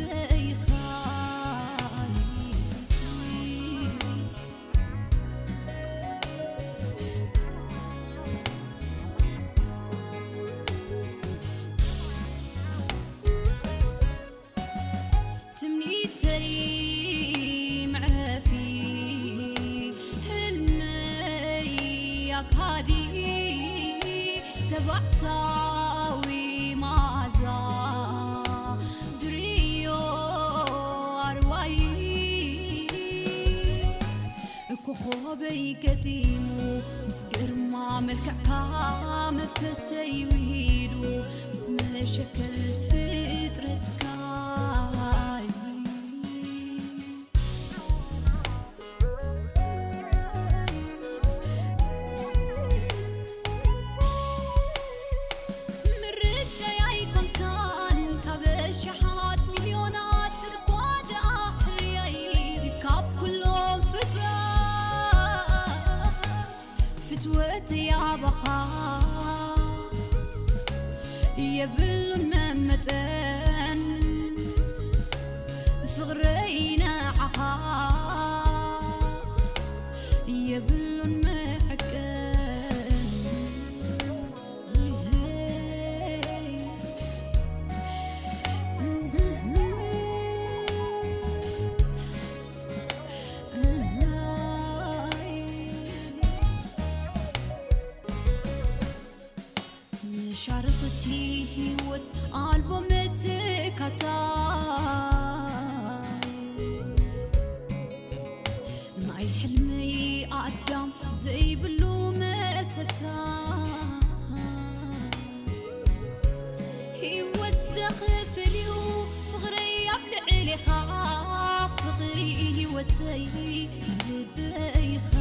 በይኻ ትምኒተይ መዕረፊ ሕልመይ ኣካዲ ተባዕታዊ መዓዛ ድርዮ ኣርዋይ ኮኾበይ ገጢሙ ምስ ግርማ መልክዕካ መፈሰይ ውሂዱ ምስ መሸከል ፍጥረትካ ምርጫይ ኣይኮንካን ካብ ኣሽሓት ሚልዮናት እኳ ደኣ ሕርያይ ካብ ኩሎም ፍጡራት ፍትወተይ ኣባኻ የብሉን መመጠን ፍቕረይ ንዓኻ የብሉን መዐቀን። መሻርኽቲ ህይወት ኣልቦ መተካታይ ናይ ሕልመይ ኣዳም ዘይብሉ መሰታ ህይወት ዘኽፍል እዩ ፍቕረይ ኣብ ልዕሌኻ ፍቕሪ ህይወተይ ልበይኻ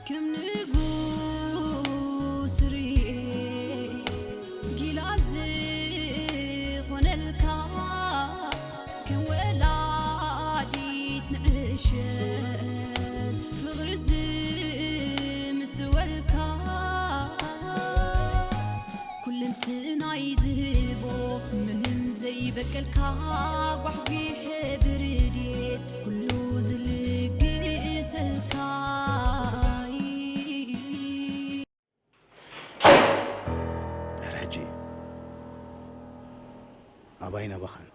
ከም ንጉስ ርኤ ጊላ ዝኾነልካ ከም ወላዲት ንዕሸል ፍቕሪ ዝምጥወልካ ኩልንትናይ ዝህቦ ምንም ዘይበቀልካ ጓሕጒሐ ብርድየት ኩሉ ዝልግሰልካ ድሕሪ ሕጂ ኣባይን ኣባኻን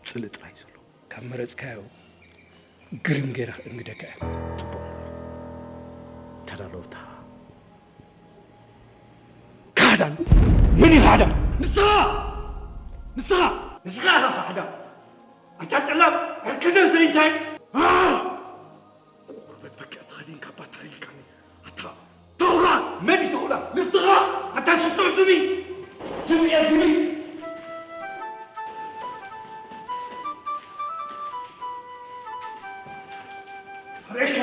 ጽልእ ጥራይ ዘሎ። ካብ መረጽካዮ ግርም ገይረ ክእንግደካ እየ። ጽቡቕ እምበር ተዳለወታ ካህዳን። መን እዩ ካህዳን? ንስኻ! ንስኻ! ንስኻ ኢኻ ካህዳን! ኣንታ ጠላም ዕርክነ ዘይንታይ! ቆርበት በጊዕ ተኸዲንካ ባትራ ኢልካኒ ኣታ ተኹላ! መን እዩ ተኹላ? ንስኻ! ኣታ ስሱዕ ዝብኢ! ዝብኢ እየ ዝብኢ! ኣርእየካ!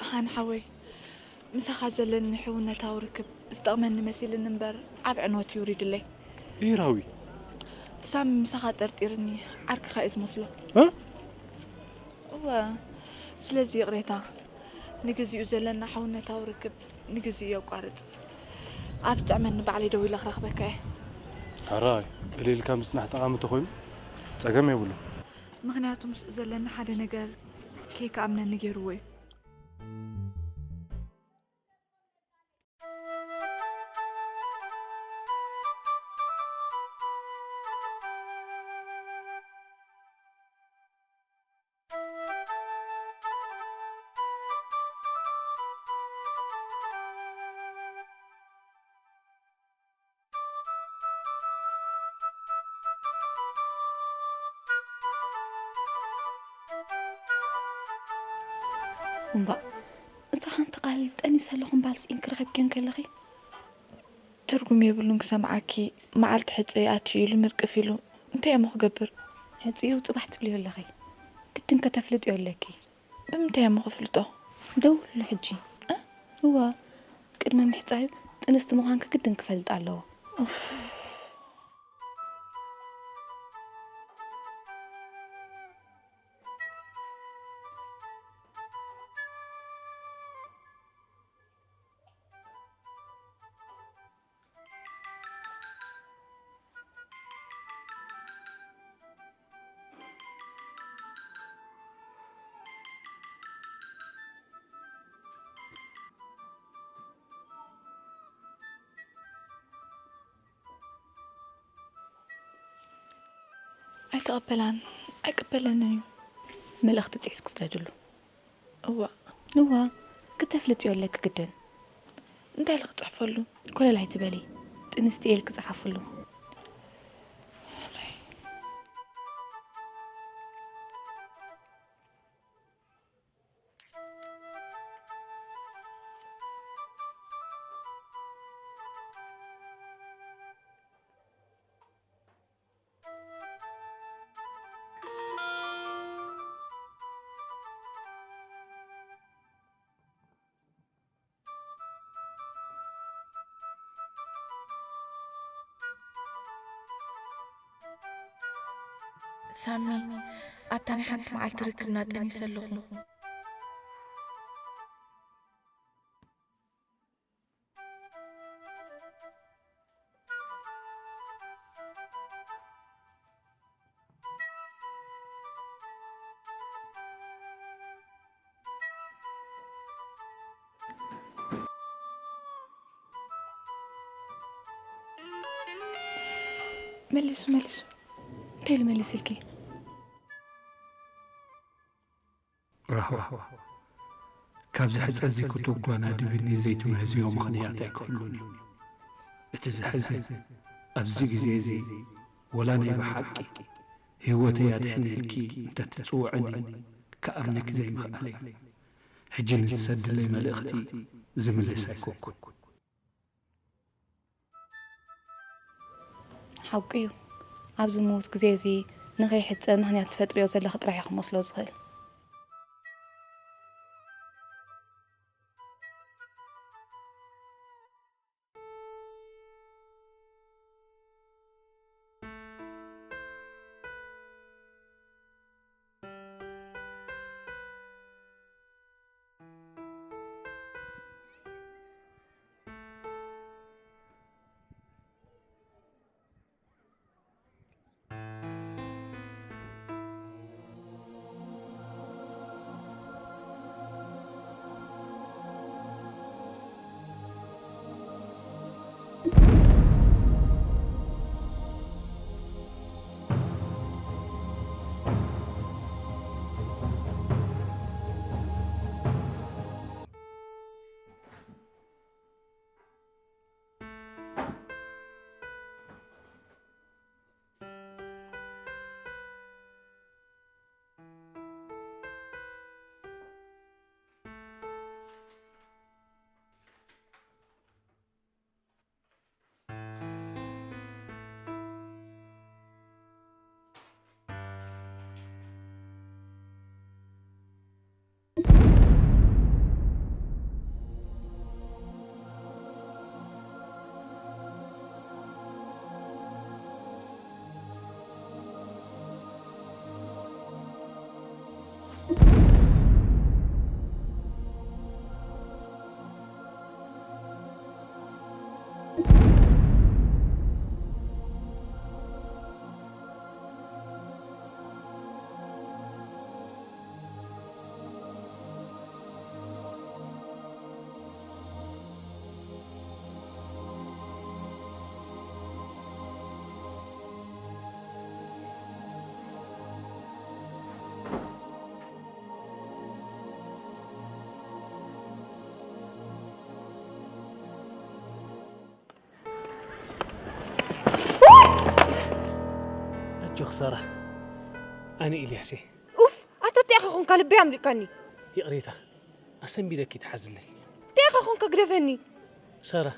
ሃን ሓወይ፣ ምሳኻ ዘለኒ ሕውነታዊ ርክብ ዝጠቕመኒ መሲልኒ እምበር ዓቢ ዕንወት እዩ ውሪድለይ። ኢራዊ። ሳሚ ምሳኻ ጠርጢርኒ ዓርክኻ እዩ ዝመስሎ። እ? እወ፣ ስለዚ ይቕሬታ። ንግዚኡ ዘለና ሕውነታዊ ርክብ ንግዚኡ የቋርጽ። ኣብ ዝጥዕመኒ ባዕለይ ደዊለ ክረኽበካ እየ። ሕራይ፣ እልልካ ምጽናሕ ጠቓሚ ተኾይኑ ጸገም የብሉን። ምኽንያቱ ምስኡ ዘለና ሓደ ነገር ከይከኣምነኒ ገይርዎ እዩ። እምባእ፣ እዛ ሓንቲ ቃል ጠኒሰ ኣለኹ እምበኣል ስኢንኪ ረኺብክዮ እንከለኺ? ትርጉም የብሉን ክሰምዓኪ። መዓልቲ ሕጸ ይኣቱ ኢሉ ምርቅፍ ኢሉ። እንታይ እሞ ክገብር? ሕጽኡ ጽባሕ ትብልዮ ኣለኺ። ግድን ከተፍልጥዮ ኣለኪ። ብምንታይ እሞ ከፍልጦ? ደውልሉ ሕጂ። እ? እዋ፣ ቅድሚ ምሕጻዩ ጥንስቲ ምዃንኪ ግድን ክፈልጥ ኣለዎ። ኡፍ። ኣይተቐበላን፣ ኣይቅበለንን እዩ። መልእኽቲ ጽሒፍኪ ስደድሉ። እዋ። እዋ፣ ክተፍልጥዮ ኣለኪ ግድን። እንታይ ኢለ ክጽሕፈሉ? ኮለል ኣይትበሊ። ጥንስቲ ኢልኪ ጽሓፍሉ። ሳሚ፣ ኣብታ ናይ ሓንቲ መዓልቲ ርክብና ጠኒሰ ኣለኹ። መሊሱ፣ መሊሱ። እንታይ ኢሉ መሊስልኪ? ራህዋ፣ ካብዚ ሕጸ እዚ ክትጓናድብኒ ዘይትምህዝዮ ምኽንያት ኣይክህሉን እዩ። እቲ ዘሕዝን፣ ኣብዚ ግዜ እዚ፣ ወላ ናይ ብሓቂ ህይወተይ ኣድሕኒ ኢልኪ እንተትጽውዕኒ፣ ክኣምነኪ ዘይምኽኣለይ። ሕጂ ንትሰድለይ መልእኽቲ ዝምልስ ኣይኮንኩን። ሓቁ እዩ። ኣብዚ ምዉት ግዜ እዚ ንኸይሕጸ ምኽንያት ትፈጥርዮ ዘለኺ ጥራሕ እዩ ክመስሎ ዝኽእል። ኣጆኺ ሳራ፣ ኣነ ኢልያስ እየ። ኡፍ፣ ኣታ እንታይ ኢኻ ኾንካ ልበይ ኣምሊጥካኒ። ይቕሬታ፣ ኣሰንቢደኪ ትሓዝለይ። እንታይ ኢኻ ኮንካ ግደፈኒ? ሳራ፣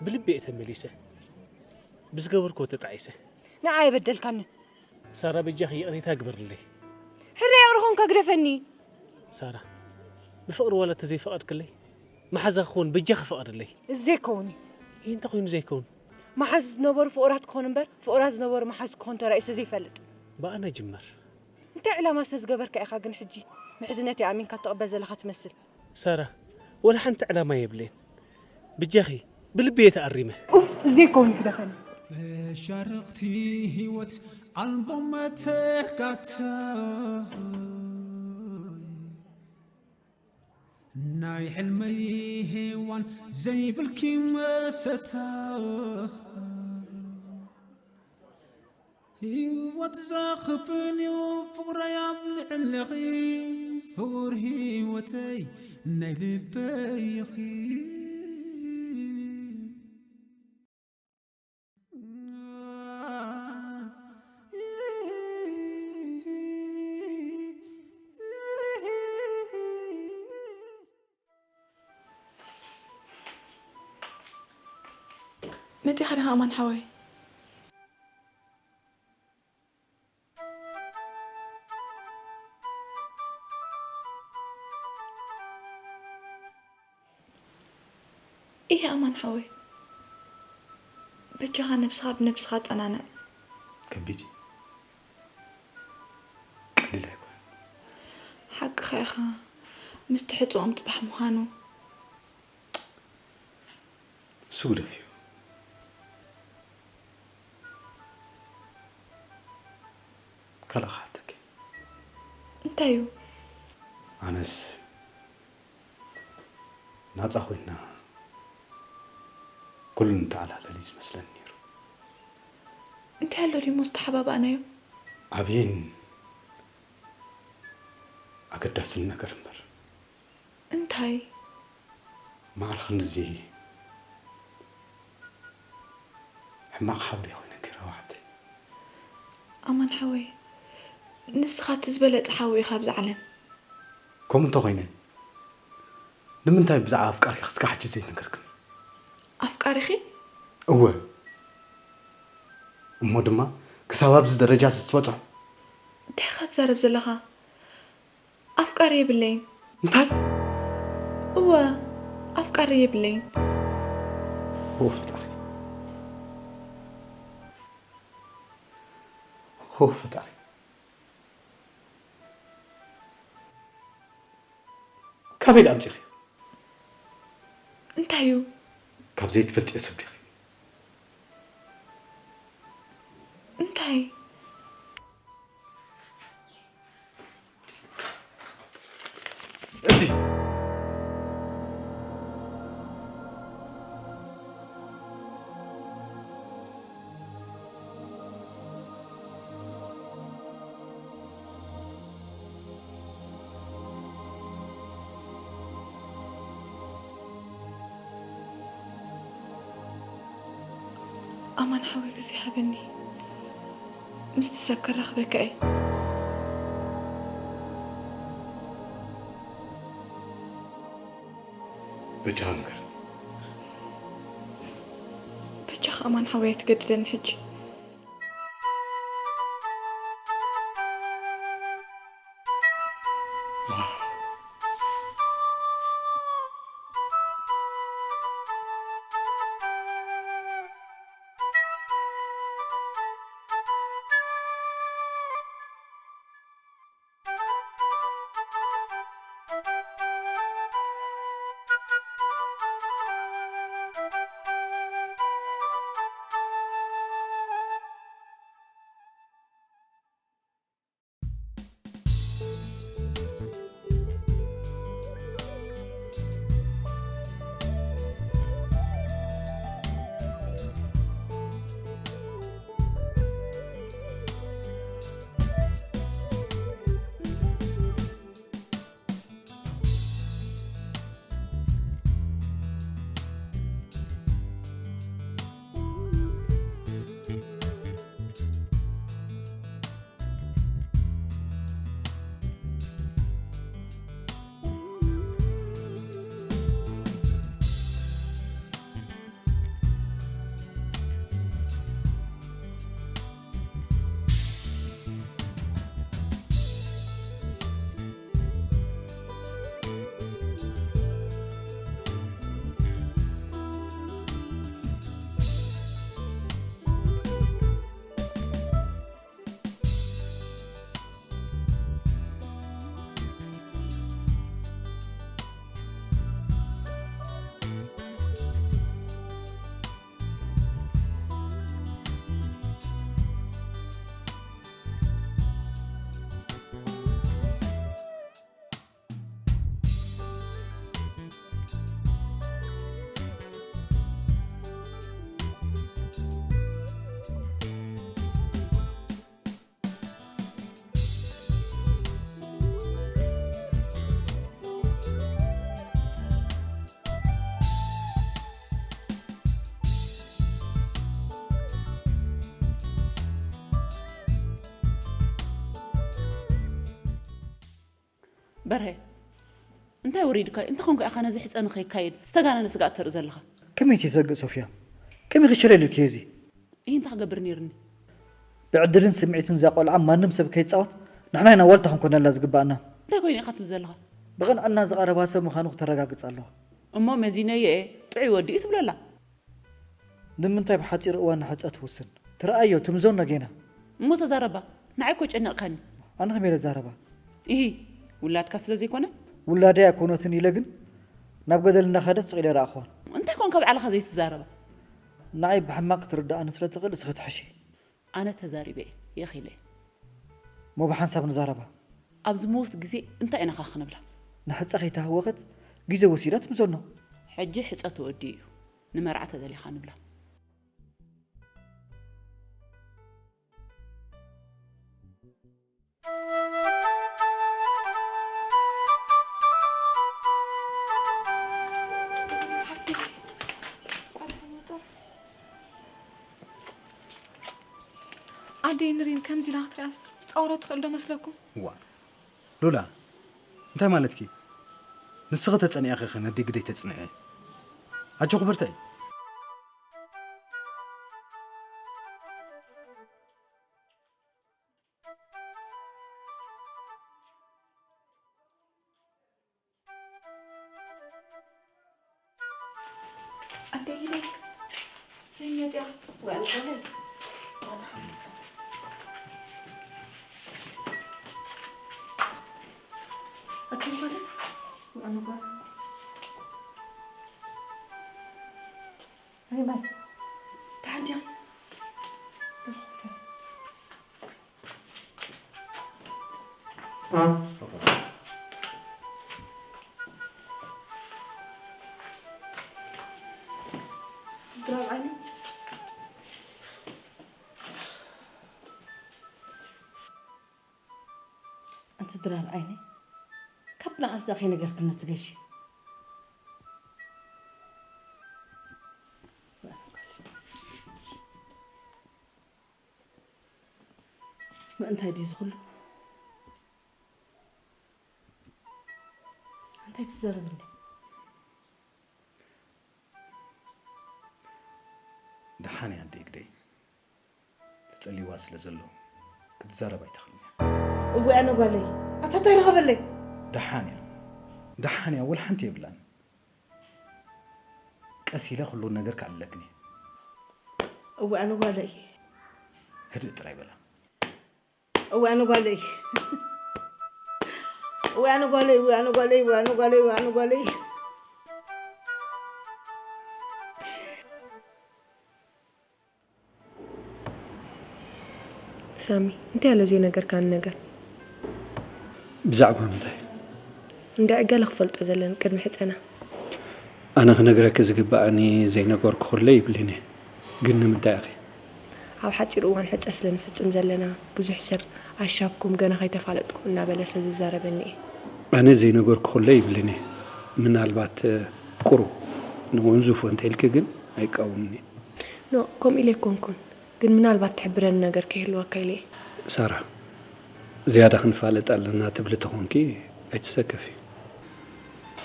ብልቢ እየ ተመሊሰ። ብዝገበርክዎ ተጣዒሰ። ንዓ የበደልካኒ። ሳራ፣ በጃኺ ይቕሬታ ግበርለይ። ሕራይ ይቕረ ኮንካ ግደፈኒ። ሳራ፣ ብፍቕሪ ዋላ ተዘይፈቐድክለይ፣ መሓዛ ክኸውን በጃኺ ፍቐድለይ። እዚ ዘይከውን እዩ። ይህ እንታይ ኮይኑ ዘይከውን? መሓዙ ዝነበሩ ፍቑራት ክኾኑ እምበር፣ ፍቑራት ዝነበሩ መሓዙ ክኾኑ ተራእዩ ዘይፈልጥ። ብኣና ይጅመር። እንታይ ዕላማ ስለ ዝገበርካ ኢኻ ግን ሕጂ ምሕዝነተይ ኣሚንካ ትቕበል ዘለኻ ትመስል? ሳራ፣ ወላ ሓንቲ ዕላማ የብለይን። ብጃኺ፣ ብልቢ እየ ተኣሪመ። ኡፍ፣ እዚ ዘይከውን እዩ ግደፈኒ። መሻርኽቲ ህይወት ኣልቦ መተካእታ፣ ናይ ሕልመይ ሄዋን ዘይብልኪ መሰታ፣ ህይወት ዘኽፍል እዩ ፍቕረይ ኣብ ልዕለኺ፣ ፍቕር ህይወተይ ናይ ልበይ ኢኺ። መጺኻ ዲኻ ኣማን ሓወይ? እየ ኣማን ሓወይ፣ በጃኻ ነብስኻ ብነብስኻ ኣጸናንዕ። ከቢድ እዩ። ቀሊል ኣይኮነን። ሓቅኻ ኢኻ፣ ምስቲ ሕጽኦም ጽባሕ ምዃኑ። ንሱ ግደፍዮ። ካልእ ክሓተኪ። እንታይ እዩ? ኣነስ ናጻ ኮይንና ኩሉ ንተዓላለል እዩ ዝመስለኒ ነይሩ። እንታይ ኣሎ ድዩ እሞ ዝተሓባባእናዮ? ዓብይን ኣገዳስን ነገር እምበር። እንታይ? ማዕረ ክንድዚ ሕማቕ ሓው ዲየ ኮይነኪ ራውሓተይ? ኣማን ሓወይ፣ ንስኻ እቲ ዝበለጸ ሓው ኢኻ ኣብዚ ዓለም። ከምኡ እንተኾይነ፣ ንምንታይ ብዛዕባ ኣፍቃሪኺ ክስካዕ ሕጂ ዘይነገርክኒ? ኣፍቃሪኺ? እወ። እሞ ድማ ክሳብ ኣብዚ ደረጃ ዝትበጽሑ? እንታይ ኢኻ ትዛረብ ዘለኻ? ኣፍቃሪ የብለይን። እንታይ? እወ፣ ኣፍቃሪ የብለይን። ኦ ፈጣሪ። ኦ ፈጣሪ። ካበይ ደኣ ኣምጺኺ? እንታይ እዩ? ካብ ዘይትፈልጥዮ ሰብ ዲኺ? እንታይ? እዚ ኣማን ሓወይ ግዜ ሃበኒ፣ ምስቲ ሰብ ከራኽበካ እየ። በጃኻ ምከር። በጃኻ ኣማን ሓወይ ኣይትገድደኒ ሕጂ። በርሀ፣ እንታይ ወሪድካ እዩ? እንታይ ኮንካ ኢኻ ነዚ ሕጸ ንኸይካየድ ዝተጋነነ ስግኣት ተርኢ ዘለኻ? ከመይ ትሰግእ ሶፍያ? ከመይ ክሸለል ኢልኪ እዚ? ይህ እንታይ ክገብር ነይርኒ? ብዕድልን ስምዒትን እዛ ቆልዓ ማንም ሰብ ከይጻወት ንሕና ኢና ዋልታ ክንኮነላ ዝግባኣና። እንታይ ኮይኑ ኢኻ ትብል ዘለኻ? ብቕንዕና ዝቐረባ ሰብ ምዃኑ ክተረጋግጽ ኣለዋ። እሞ መዚነዮ እየ፣ ጥዑይ ወዲ እዩ ትብለላ። ንምንታይ ብሓጺር እዋን ንሕጸ ትውስን? ትረኣዮ፣ ትምዘኖ ጌና። እሞ ተዛረባ፣ ንዓይ እኮ ጨኒቕካኒ። ኣነ ከመይ ኢለ ዛረባ? ኢሂ፣ ውላድካ ስለ ዘይኮነት? ውላደይ ኣይኮነትን ኢለ ግን ናብ ገደል እናኸደት ስቕ ኢለ ረኣኽዋ። እንታይ ኮንካ ባዕልኻ ዘይትዛረባ? ንዓይ ብሕማቕ ክትርድኣኒ ስለ ትኽእል እስኺ ትሕሺ። ኣነ ተዛሪበ እየ፣ የኺለ። እሞ ብሓንሳብ ንዛረባ። ኣብ ዝመውት ግዜ እንታይ ኢና ኸ ክንብላ? ንሕጸ ከይተሃወኸት ግዜ ወሲዳ ትምዘኖ። ሕጂ ሕጸ ተወዲኡ እዩ፣ ንመርዓ ተደሊኻ ንብላ። ኣደይ ንሪም ከምዚ ኢላ ክትሪኣስ ጻውሮ ትኽእል ዶ መስለኩም? እዋ ሉላ፣ እንታይ ማለትኪ? ንስኺ ተጸኒዕኺ ኸ ነደይ ግደይ ተጽንዒ? ኣጆኺ በርትዒ። ኣደይ ግደይ፣ ነይ መጽያ። ወይ ኣልኮለይ። ኣደይ ጓለይ፣ ወይ ኣነ ጓል። ኣይ ማይ፣ ደሓን ዲኺ? ድራር ዓይነይ። ኣንቲ ድራር ዓይነይ፣ ካብ ንኣስ ዳ ከይነገርክኒ ትገሺ? ምእንታይ ድዩ ዝኹሉ? እንታይ ትዛረብኒ? ደሓን እያ ኣደይ ግደይ። ተጸሊዋ ስለ ዘሎ ክትዛረብ ኣይትኽእልን እያ። እወ ኣነ ጓለይ፣ ኣታ እንታይ ረኸበለይ? ደሓን እያ፣ ደሓን እያ፣ ወላ ሓንቲ የብላን። ቀስ ኢለ ኩሉ ነገር ክዕልለክን እየ። እወ ኣነ ጓለይ። ህድእ ጥራይ በላ። እወ ኣነ ጓለይ። እወ ኣነ ጓለይ፣ እወ ኣነ ጓለይ፣ እወ ኣነ ጓለይ፣ እወ ኣነ ጓለይ። ሳሚ፣ እንታይ ኣሎ ዘይነገርካኒ ነገር? ብዛዕባ ምንታይ? እንድዒ ገለ ክፈልጦ ዘለኒ ቅድሚ ሕጸና። ኣነ ክነግረኪ ዝግብኣኒ ዘይነገርኩ ኩለ ይብልን እየ። ግን ንምንታይ ኢኺ? ኣብ ሓጺር እዋን ሕጸ ስለ ንፍጽም ዘለና፣ ብዙሕ ሰብ ኣሻብኩም ገና ከይተፋለጥኩም እናበለ ስለ ዝዛረበኒ እየ። ኣነ ዘይነገርኩ ኩለ ይብልን እየ። ምናልባት፣ እ፣ ቁሩብ ንወንዙፎ እንተኢልኪ ግን ኣይቃወምን እየ። ኖእ፣ ከምኡ ኢለ ኣይኮንኩን። ግን ምናልባት ትሕብረኒ ነገር ከይህልወካ ኢለ እየ። ሳራ፣ ዝያዳ ክንፋለጥ ኣለና ትብሊ ተኾንኪ ኣይትሰከፊ።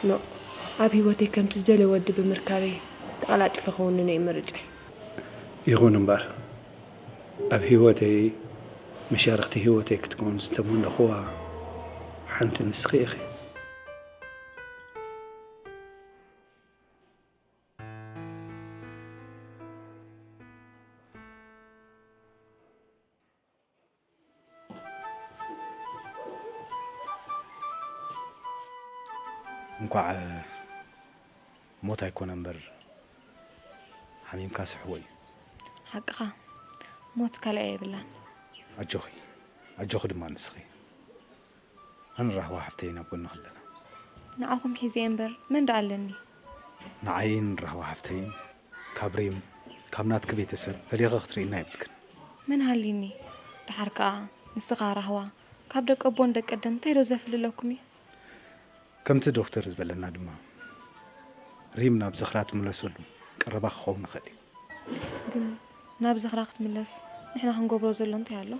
ኖእ፣ ኣብ ህይወተይ ከምቲ ዝደልዮ ወዲ ብምርካበይ ተቐላጢፈ ክውንኖ እዩ ምርጫይ። ይኹን እምበኣር፣ ኣብ ህይወተይ መሻርኽቲ ህይወተይ ክትከውን ዝተመነኹዋ ሓንቲ ንስኺ ኢኺ። እንኳዕ ሞት ኣይኮነ እምበር ሓሚምካ ስሕዎ እዩ። ሓቅኻ፣ ሞት ካልኣይ የብላን። ኣጆኺ፣ ኣጆኺ ድማ ንስኺ። ኣነ ራህዋ ሓፍተይን ኣብ ጎንኺ ኣለና። ንዓኹም ሒዘ እየ እምበር መን ደኣ ኣለኒ? ንዓይን ራህዋ ሓፍተይን ካብ ሪም፣ ካብ ናትኪ ቤተሰብ ፈሊኺ ክትርእይና የብልክን። መን ሃልዩኒ? ደሓር ከኣ ንስኻ ራህዋ ካብ ደቂ ኣቦን ደቂ ኣደን እንታይ ዶ ዘፍልለኩም እዩ? ከምቲ ዶክተር ዝበለና ድማ ሪም ናብ ዝኽራ ትምለሰሉ ቀረባ ክኸውን ይኽእል እዩ። ግን ናብ ዝኽራ ክትምለስ ንሕና ክንገብሮ ዘሎ እንታይ ኣሎ?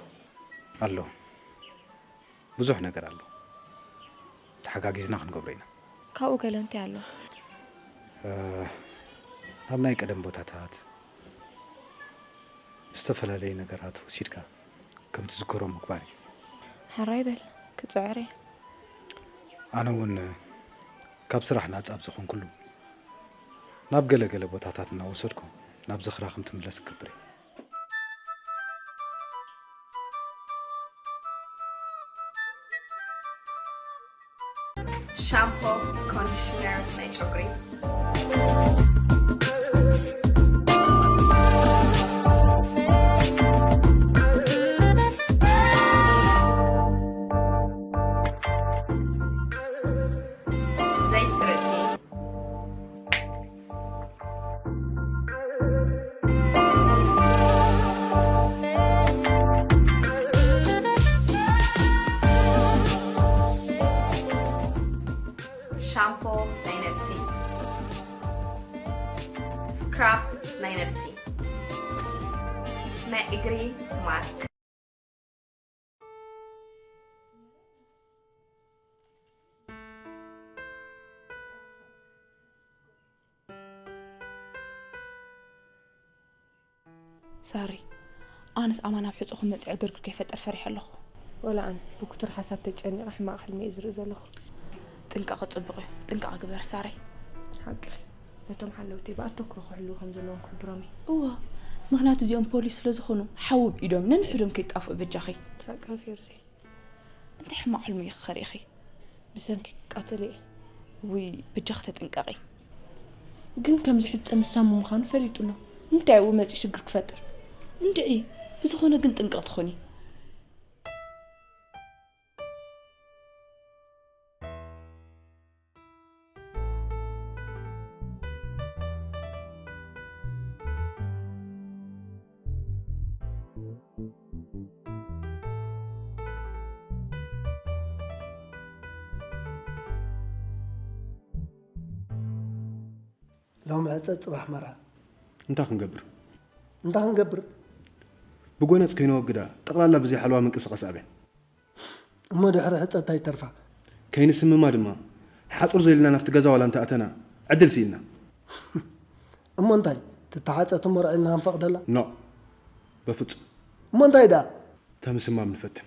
ኣሎ። ብዙሕ ነገር ኣሎ። እታ ተሓጋጊዝና ክንገብሮ ኢና። ካብኡ ገለ እንታይ ኣሎ? እ፣ ናብ ናይ ቀደም ቦታታት፣ ዝተፈላለዩ ነገራት ወሲድካ ከም ትዝከሮ ምግባር እዩ። ሕራይ በል፣ ክጽዕር እየ። ኣነ እውን ካብ ስራሕ ናጻ ኣብ ዝኾንኩሉ ናብ ገለ ገለ ቦታታት እናወሰድኩ ናብ ዝኽራ ከም ትምለስ እገብር እየ። ሻምፖ፣ ኮንዲሽነር ናይ ጨጉሪ። ዘይቲ ርእሲ። ሻምፖ ናይ ነብሲ። ስክራብ ናይ ነብሲ። ናይ እግሪ ማስክ። ሳሪ፣ ኣነስ ኣማን ኣብ ሕጹኹም መጺዐ ግርግር ከይፈጥር ፈሪሐ ኣለኹ። ወላ ኣነ ብክቱር ሓሳብ ተጨኒቐ ሕማቕ ሕልሚ እየ ዝርኢ ዘለኹ። ጥንቃቐ ጽቡቕ እዩ። ጥንቃቐ ግበር ሳሪ። ሓቅኺ፣ ነቶም ሓለውቲ ብኣተኩሮ ክሕልዉ ከም ዘለዎም ክሕብሮም እየ። እዋ፣ ምኽንያቱ እዚኦም ፖሊስ ስለ ዝኾኑ ሓዊ ብኢዶም ነንሕዶም ከይጣፍኡ በጃኺ። ሓቅኺ ፌርዜ። እንታይ ሕማቕ ሕልሚ ኢኺ ኸሪእኺ? ብሰንኪ ክቃተል እየ። ውይ፣ በጃኺ ተጠንቀቒ። ግን ከምዚ ሕጸ ምሳሙ ምዃኑ ፈሊጡ ኣሎ። ንምንታይ ኣብኡ መጺኡ ሽግር ክፈጥር? እንድዒ፣ ብዝኾነ ግን ጥንቅቕቲ ኩኒ። ሎሚ ዕፀ ፅባሕ መርዓ። እንታይ ክንገብር? እንታይ ክንገብር? ብጎነፅ ከይነወግዳ ጠቕላላ ብዘይ ሓለዋ ምንቅስቓስ ኣብያ። እሞ ድሕሪ ሕፀ እንታይ ይተርፋ? ከይንስምማ ድማ ሓፁር ዘሊልና ናብቲ ገዛ ዋላ እንተኣተና ዕድል ስኢንና። እሞ እንታይ ትተሓፀት እሞ ርዕልና ክንፈቕደላ? ኖ፣ በፍፁም። እሞ እንታይ ደኣ? እታ ምስማም ንፈትን።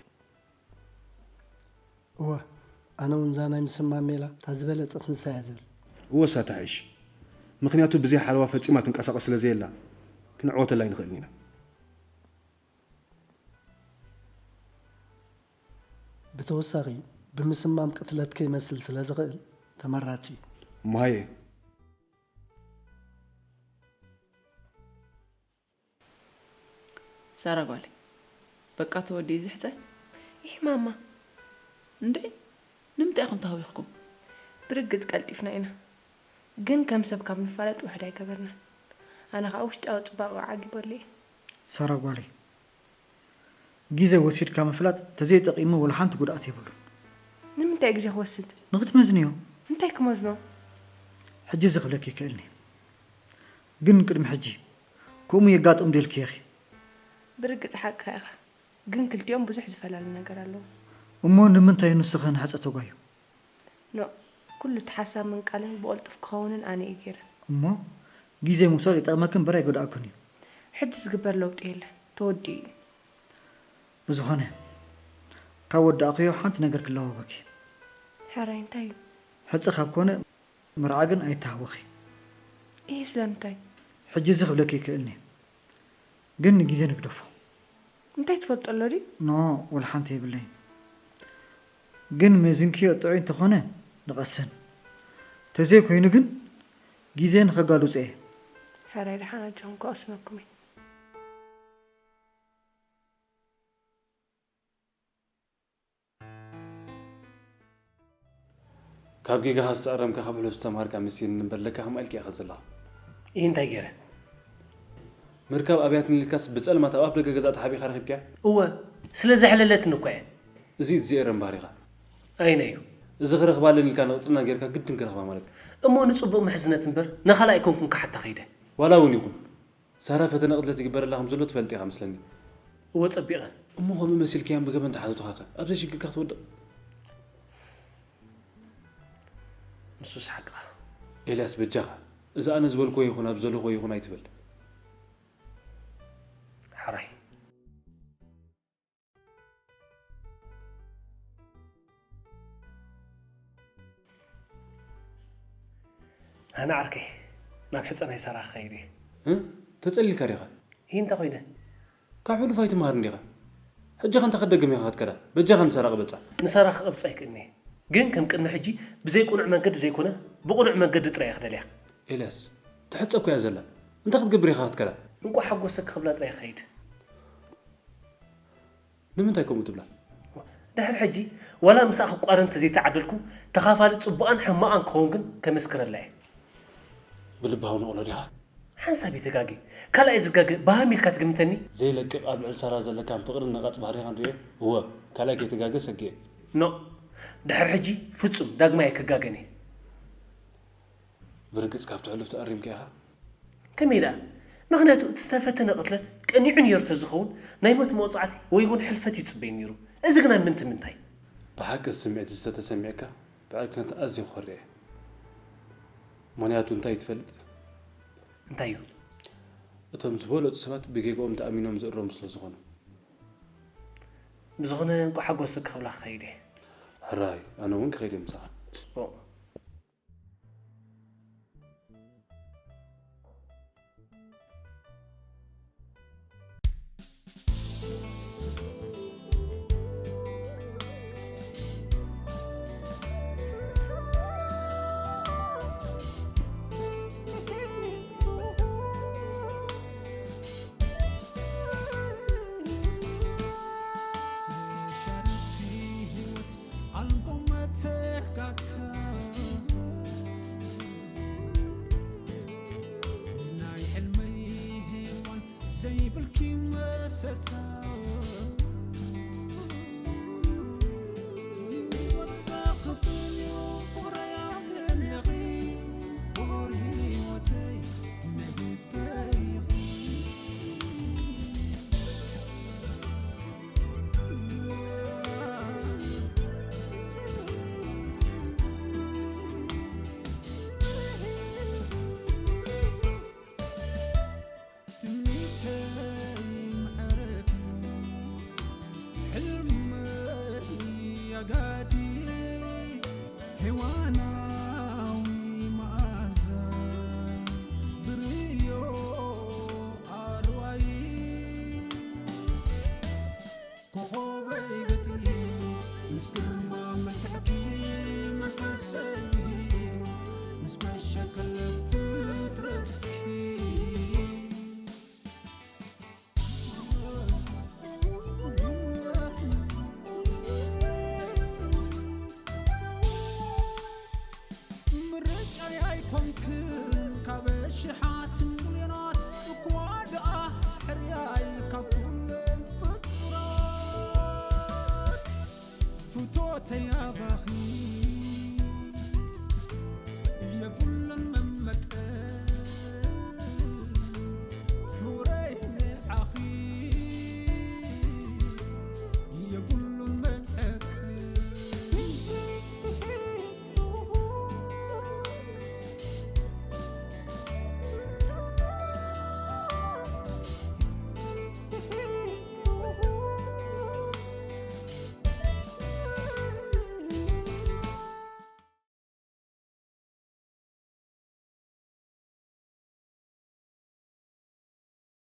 እወ፣ ኣነ እውን እዛ ናይ ምስማም ሜላ እታ ዝበለፀት ንሳ እያ ዝብል። እወ፣ እሳ ትሓይሽ። ምኽንያቱ ብዘይ ሓለዋ ፈፂማ ትንቀሳቐስ ስለ ዘየላ ክንዕወተላ ኣይንኽእልን ኢና። ብተወሳኺ ብምስማም ቅትለት ከይመስል ስለ ዝኽእል ተመራፂ እዩ። እሞ ሃየ። ሳራ ጓለይ፣ በቃ ተወዲኡ እዚ ሕጸ? ይሕ ማማ። እንድዒ፣ ንምንታይ ኢኹም ተሃዊኽኩም? ብርግጽ ቀልጢፍና ኢና፣ ግን ከም ሰብ ካብ ንፋለጥ ውሕድ ኣይገበርናን። ኣነ ኸኣ ውሽጣዊ ጽባቐኡ ዓጊበሉ እየ። ሳራ ጓለይ፣ ግዜ ወሲድካ ምፍላጥ ተዘይጠቒሙ ወላ ሓንቲ ጉድኣት የብሉን። ንምንታይ ግዜ ክወስድ? ንኽትመዝንዮ። እንታይ ክመዝኖ? ሕጂ እዚ ክብለኪ ይክእልኒ፣ ግን ቅድሚ ሕጂ ከምኡ የጋጥም ዶ ኢልኪ ኢኺ? ብርግጽ ሓቅኻ ኢኻ፣ ግን ክልቲኦም ብዙሕ ዝፈላለ ነገር ኣለዎም። እሞ ንምንታይ ንስኺ ንሕጸ ተጓዩ? ኖእ፣ ኩሉ እቲ ሓሳብ ምንቃልን ብቕልጡፍ ክኸውንን ኣነ እየ ገይረ። እሞ ግዜ ምውሳድ ይጠቕመኪ እምበር ኣይጎድኣክን እዩ። ሕጂ ዝግበር ለውጢ የለን፣ ተወዲኡ እዩ። ብዝኾነ፣ ካብ ወዳእኽዮ ሓንቲ ነገር ክለዋወኪ። ሕራይ እንታይ እዩ? ሕጽ ካብ ኮነ፣ መርዓ ግን ኣይተሃወኺ። ይህ ስለምንታይ? ሕጂ እዚ ክብለኪ ይክእልኒ፣ ግን ንግዜ ንግደፎ። እንታይ ትፈልጦ ኣሎ ድዩ? ኖ፣ ወላ ሓንቲ የብለይን። ግን መዚንክዮ ጥዑይ እንተኾነ ንቐሰን። ተዘይኮይኑ ግን ግዜ ንኸጋልጾ እየ። ሕራይ ደሓን ኣጆኹም ክቐስነኩም እየ። ካብ ጌጋኻ ዝተኣረምካ ካብ ሕሉፍ ዝተምሃርካ መሲልኒ እምበር ለካ ከምኣ ኢልካ ኢኻ ዘለኻ። እይ እንታይ ገይረ? ምርካብ ኣብያትኒ ኢልካስ ብጸልማት ኣብ ኣፍ ደገ ገዛ ተሓቢእካ ረኺብካያ? እወ፣ ስለ ዘሕለለትኒ እኮ እየ። እዚ እዩ ዝኤረም ባህሪኻ። ኣይነዩ። እዚ ክረኽባ ኣለኒ ኢልካ ንቕጽልና ጌርካ ግድን ክረኽባ ማለት እዩ። እሞ ንጽቡቕ ምሕዝነት እምበር ንኻልእ ኣይኮንኩን ክሓታ ከይደ። ዋላ እውን ይኹን። ሳራ ፈተነ ቅትለት ይግበረላ ከም ዘሎ ትፈልጥ ኢኻ መስለኒ። እወ ጸቢቐ። እሞ ከምኡ መሲልካዮም ብገበን ተሓተቱኻኸ ኣብዘይ ሽግርካ ክትወድቕ? ንሱስ ሓቅኻ። ኤልያስ በጃኻ፣ እዚ ኣነ ዝበልኮ ይኹን ኣብ ዘለኾ ይኹን ኣይትበል። ሓራይ። ኣነ ዓርከይ ናብ ሕፀ ናይ ሰራ ክኸይድ እየ። እ? ተጸሊልካ ዲኻ? ይህ እንታይ ኮይነ? ካብ ሕሉፍ ኣይትምሃርን ዲኻ? ሕጂ ከ እንታይ ክትደግም ኢኻ ክትከዳ? በጃኻ ንሰራ ቅበጻ። ንሰራ ክቐብጻ ኣይክእልኒ እየ። ግን ከም ቅድሚ ሕጂ ብዘይ ቅኑዕ መንገዲ ዘይኮነ ብቕኑዕ መንገዲ ጥራይ እየ ክደልያ። ኤልያስ፣ ትሕጸ እኮ እያ ዘላ። እንታይ ክትገብር ኢኻ ክትከዳ? እንቋዕ ሓጎሰኪ ክብላ ጥራይ እየ ክኸይድ። ንምንታይ ከምኡ ትብላ? ድሕሪ ሕጂ ዋላ ምስኣ ክቋረ እንተዘይተዓደልኩ ተኻፋሊ ጽቡቓን ሕማቓን ክኸውን ግን ከመስክረላ እየ። ብልባዊ ነቕሎ ዲኻ? ሓንሳብ ይተጋገ። ካልኣይ ዝጋገ በሃም ኢልካ ትግምተኒ? ዘይለቅቕ ኣብ ልዕሊ ሳራ ዘለካን ፍቕርን ነቓጽ ባህሪኻን ርእየ፣ እወ፣ ካልኣይ ከይትጋገ ሰጊኤ። ኖእ፣ ድሕሪ ሕጂ ፍጹም ዳግማይ ኣይክጋገን እየ። ብርግጽ ካብቲ ሕሉፍ ተኣሪምካ ኢኻ? ከመይ ደኣ? ምኽንያቱ እቲ ዝተፈተነ ቅትለት ቀኒዑ ነይሩ ተዝኸውን ናይ ሞት መቕጻዕቲ ወይ እውን ሕልፈት እዩ ዝጽበይ ነይሩ። እዚ ግና ምንቲ ምንታይ? ብሓቂ እዚ ስምዒት እዚ ተተሰሚዕካ ብዕርክነት ኣዝየ ክኾሪ እየ። ምኽንያቱ እንታይ ትፈልጥ? እንታይ እዩ? እቶም ዝበለጹ ሰባት ብጌግኦም ተኣሚኖም ዝእረሙ ስለ ዝኾኑ። ብዝኾነ እንቋዕ ሓጎሰኪ ክብላ ክኸይድ እየ። ሕራይ፣ ኣነ እውን ክኸይድ እየ ምሳኻ። ጽቡቕ።